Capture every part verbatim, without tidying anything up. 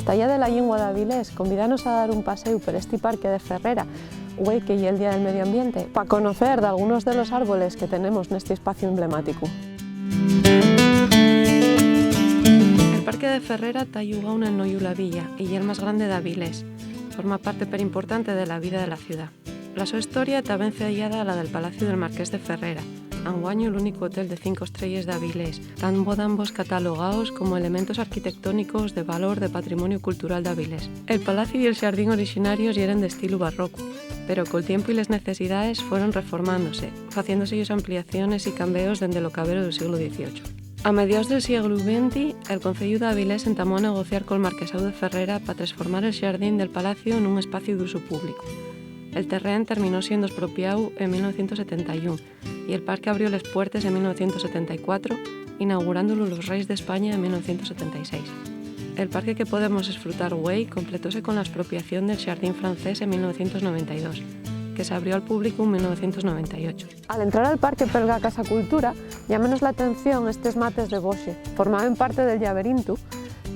Daya de la Llingua d'Avilés, convídanos a dar un paséu per esti parque de Ferrera, güei que ye el Día del Medio Ambiente, pa conocer dalgunos de los árboles que tenemos nesti espaciu emblemáticu. El Parque de Ferrera ta allugáu nel noyu La Villa y ye'l más grande d'Avilés. Forma parte perimportante de la vida de la ciudá. La so hestoria ta ben cellada a la del Palaciu del Marqués de Ferrera, anguaño l'únicu hotel de cinco estrelles d'Avilés, tán bodambos catalogaos como elementos arquitectónicos de valor de patrimoniu cultural d'Avilés. El palaciu y el xardín orixinarios yeren d'estilu barrocu, pero col tiempu y les necesidaes fueron reformándose, faciéndose-yos ampliaciones y cambeos dende lo cabero del sieglu dieciocho. A mediaos del sieglu venti, el Conceyu d'Avilés entamó a negociar col marquesáu de Ferrera pa tresformar el xardín del palaciu nun espaciu d'usu públicu. El terrén terminó siendo espropiáu en mil novecientos setenta y un, y el parque abrió les puertes en mil novecientos setenta y cuatro, inaugurándolu los Reis d'España en mil novecientos setenta y seis. El parque que podemos esfrutar güei completóse con la espropiación del Xardín Francés en mil novecientos noventa y dos, que s'abrió al públicu en mil novecientos noventa y ocho. Al entrar al parque per la Casa Cultura, llámenos l'atención estes mates de boxe. Formaben parte del llaberintu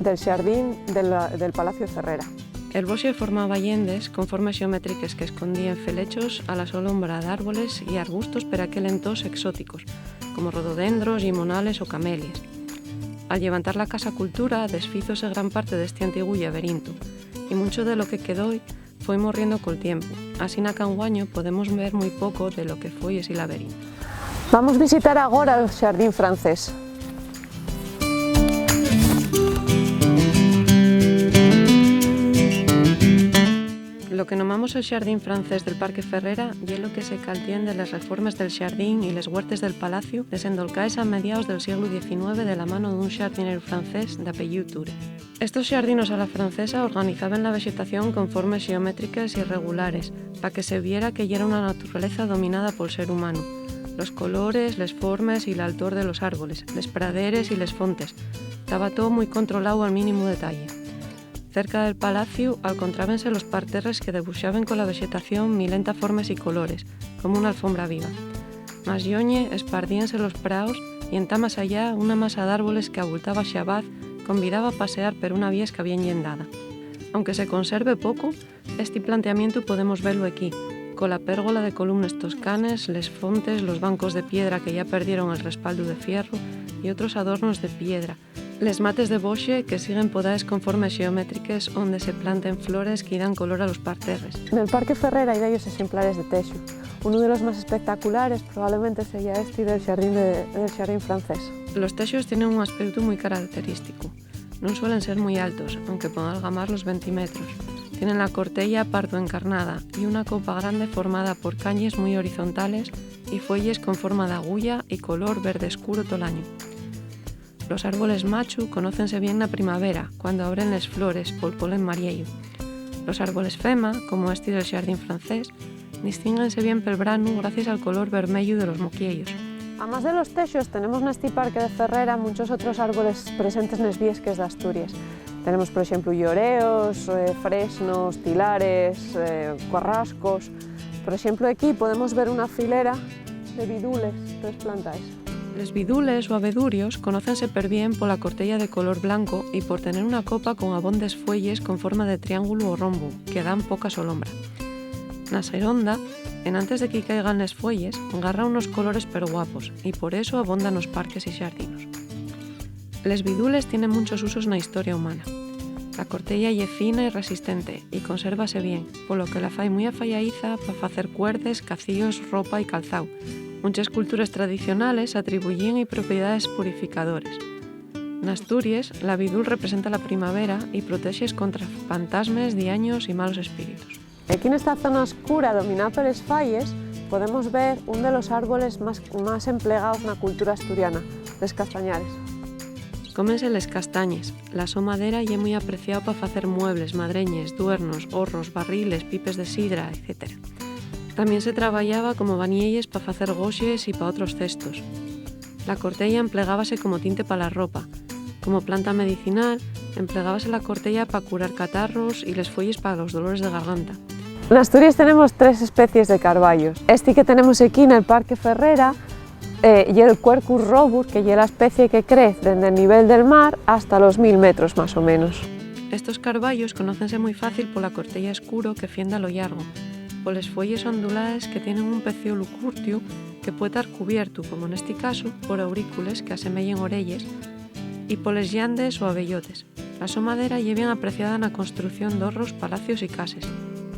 del xardín de la, del Palacio Ferrera. El boxe formaba llendes con formes xeométriques qu'escondíen felechos a la sombra d'árboles y arbustos per aquel entós exóticos, como rododendros, llimonales o camelies. Al llevantar la Casa Cultura, desfízose gran parte d'esti antiguu llaberintu, y muncho de lo que quedói foi morriendo col tiempu, asina qu'anguaño podemos ver mui poco de lo que foi esi laberintu. Vamos visitar agora el Xardín Francés. Lo que nomamos el Xardín Francés del Parque Ferrera ye lo que se caltien de les reformes del xardín y les huertes del palaciu, desendolcaes a mediaos del sieglu diecinueve de la mano d'un xardineru francés d'apellíu Ture. Estos xardinos a la francesa organizaben la vexetación con formes xeométriques irregulares, pa que se viera que yera una naturaleza dominada pol ser humanu. Los colores, les formes y l'altor de los árboles, les praderes y les fontes, taba too mui controláu al mínimu detalle. Cerca del palaciu alcontrábense los parterres que debuxaben cola vexetación milenta formes y colores, como una alfombra viva. Más lloñe, espardíense los praos y entá más allá, una masa d'árboles qu'abultaba xabaz convidaba a pasear per una viesca bien llendada. Aunque se conserve poco, esti planteamientu podemos velu equí, cola pérgola de columnes toscanes, les fontes, los bancos de piedra que yá perdieron el respaldu de fierru y otros adornos de piedra, les mates de boxe que siguen podaes con formes xeométriques onde se planten flores que-y dan color a los parterres. Nel Parque Ferrera hai dellos exemplares de texu. Unu de los más espectaculares probablemente seya esti del xardín de, del xardín francés. Los texos tienen un aspeutu mui carauterísticu. Nun suelen ser mui altos, aunque pon algamar los venti metros. Tienen la corteya parto encarnada y una copa grande formada por cañes mui horizontales y fueyes con forma d'aguya y color verde escuro tol añu. Los árboles machu conócense bien na primavera, cuando abren les flores pol polen marieyu. Los árboles fema, como esti del xardín francés, distínguense bien pel branu gracies al color bermeyu de los moquieyos. Amás de los texos, tenemos nesti parque de Ferrera munchos otros árboles presentes nes viesques d'Asturies. Tenemos, por exemplu, lloreos, eh, fresnos, tilares, eh, carrascos. Por exemplu, equí podemos ver una filera de vidules, toes plantaes. Les vidules o abedurios conócense perbién pola corteya de color blanco y por tener una copa con abondes fueyes con forma de triángulu o rombu, que dan poca solombra. Na seronda, enantes de que-y caigan les fueyes, garra unos colores perguapos y por eso abonda nos parques y xardinos. Les vidules tienen munchos usos na historia humana. La corteya ye fina y resistente y consérvase bien, polo que la fai mui afayaíza pa facer cuerdes, cazíos, ropa y calzáu. Munches cultures tradicionales atribuyíen-y propiedaes purificadores. N'Asturies, la vidul representa la primavera y protexes contra fantasmes, diaños y malos espíritus. Equí nesta zona oscura, dominada peles fayes, podemos ver un de los árboles más, más emplegaos na cultura asturiana, les castañares. Cómense les castañes. La so madera ye mui apreciao pa facer muebles, madreñes, duernos, horros, barriles, pipes de sidra, etcétera. Tamién se trabayaba como banielles pa facer goxes y pa otros cestos. La corteya emplegábase como tinte pa la ropa. Como planta medicinal, emplegábase la corteya pa curar catarros y les fueyes pa los dolores de garganta. N'Asturies tenemos tres especies de carbayos. Esti que tenemos equí nel Parque Ferrera, eh, ye'l Quercus robur, que ye la especie que crez dende el nivel del mar hasta los mil metros, más o menos. Estos carbayos conócense mui fácil pola corteya escuro que fienda a lo llargo, poles fueyes ondulaes que tienen un peciolu curtiu que puede tar cubiertu, como nesti casu, por aurícules qu'asemeyen oreyes, y poles llandes o abellotes. La so madera ye bien apreciada na construcción d'horros, palacios y cases,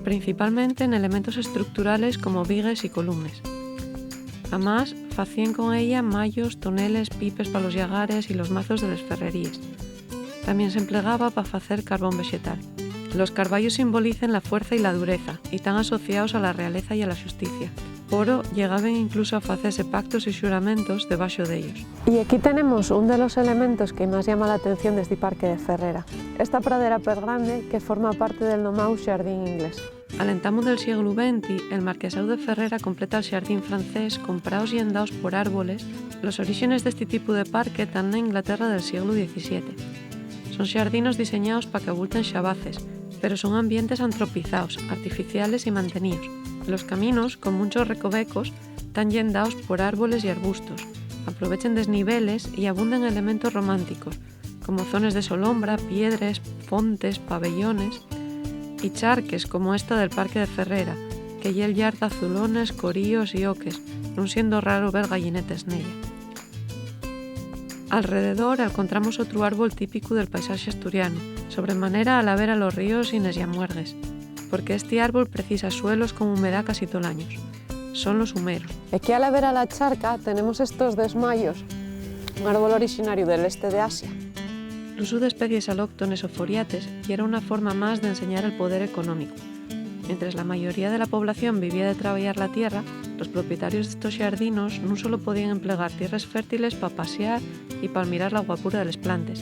principalmente n'elementos estructurales como vigues y columnes. Amás, facíen con ella mayos, toneles, pipes pa los llagares y los mazos de les ferreríes. Tamién s'emplegaba pa facer carbón vexetal. Los carbayos simbolicen la fuerza y la dureza, y tán asociaos a la realeza y a la xusticia. Poro, llegaben incluso a facese pactos y xuramentos debaxo d'ellos. Y equí tenemos un de los elementos que más llama l'atención d'esti Parque de Ferrera, esta pradera pergrande que forma parte del nomáu Xardín Inglés. Al entamu del sieglu venti, el marquesáu de Ferrera completa'l xardín francés con praos llendaos por árboles. Los oríxenes d'esti tipu de parque tán na Inglaterra del sieglu diecisiete. Son xardinos diseñaos pa qu'abulten xabaces, pero son ambientes antropizaos, artificiales y manteníos. Los caminos, con munchos recovecos, tán llendaos por árboles y arbustos. Aprovechen desniveles y abunden elementos románticos, como zones de solombra, piedres, fontes, pabellones y charques como esta del Parque de Ferrera, que ye el llar d'azulones, coríos y oques, nun siendo raro ver gallinetes nella. Alrededor alcontramos otru árbol típicu del paisaxe asturianu, sobremanera a la vera los ríos y nes llamuergues, porque esti árbol precisa suelos con humedá casi tol añu. Son los humeros. Equí a la vera la charca tenemos estos desmayos, un árbol orixinariu del este de Asia. L'usu d'especies alóctones o foriates yera una forma más d'enseñar el poder económicu. Mientres la mayoría de la población vivía de trabayar la tierra, los propietarios d'estos xardinos nun solo podían emplegar tierres fértiles pa pasiar y p'almirar la guapura de les plantes,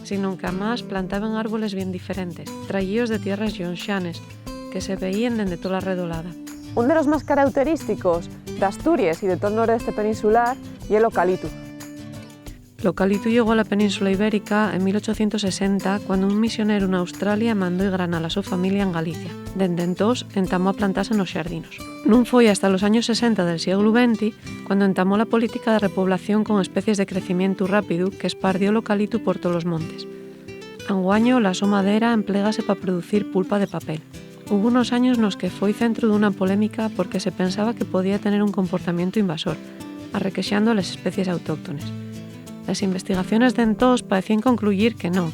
sinón qu'amás plantaben árboles bien diferentes, trayíos de tierres llonxanes, que se veíen dende tola redolada. Un de los más carauterísticos d'Asturies y de tol noreste peninsular ye l'ocalitu. L'ocalitu llegó a la península ibérica en mil ochocientos sesenta, cuando un misioneru n'Australia mandó-y granar la so familia en Galicia. Dende entós entamó a plantase nos xardinos. Nun foi hasta los años sesenta del sieglu venti cuando entamó la política de repoblación con especies de crecimientu rápidu que espardió l'ocalitu por tolos montes. Anguaño, la so madera emplégase pa producir pulpa de papel. Hubo unos años nos que foi centru d'una polémica porque se pensaba que podía tener un comportamientu invasor, arrequexando a les especies autóctones. Les investigaciones d'entós paecíen concluyir que non.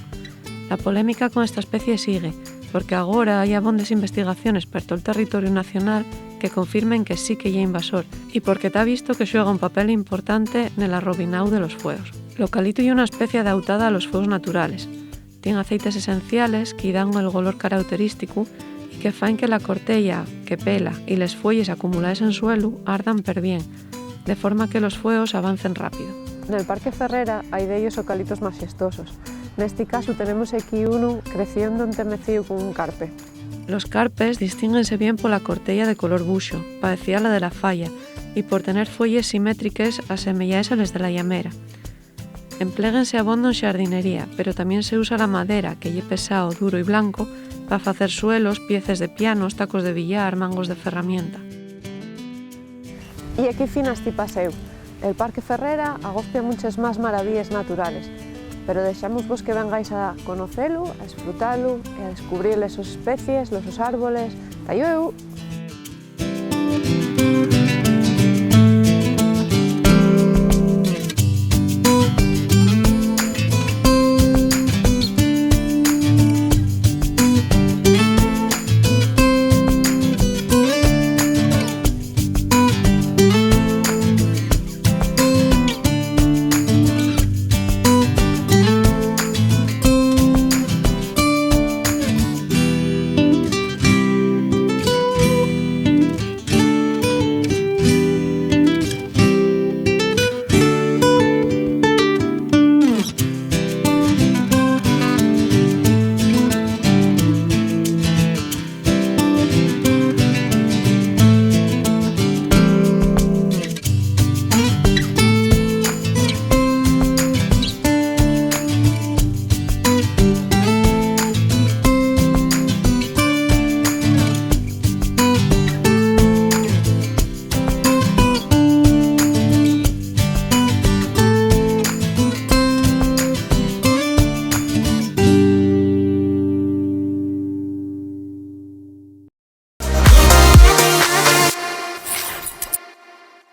La polémica con esta especie sigue, porque agora hai abondes investigaciones per tol territoriu nacional que confirmen que sí que ye invasor y porque ta visto que xuega un papel importante nel arrobináu de los fueos. L'ocalitu ye una especie adautada a los fueos naturales. Tien aceites esenciales que-y dan el golor carauterísticu y que faen que la corteya, que pela, y les fueyes acumulaes en suelu ardan perbién, de forma que los fueos avancen rápido. Nel Parque Ferrera hai dellos ocalitos maxestosos. Nesti casu tenemos equí unu creciendo entemecíu con un carpe. Los carpes distínguense bien pola corteya de color buxo, paecía a la de la faya, y por tener fueyes simétriques asemeyaes a les de la llamera. Empléguense abondo en xardinería, pero tamién se usa la madera, que ye pesao, duro y blanco, pa facer suelos, pieces de pianos, tacos de billar, mangos de ferramienta. Y equí fina esti paséu. El Parque Ferrera agospia munches más maravíes naturales, pero dexámosvos que vengáis a conocelu, a esfrutalu y a descubrir les sos especies, los sos árboles. Ta llueu.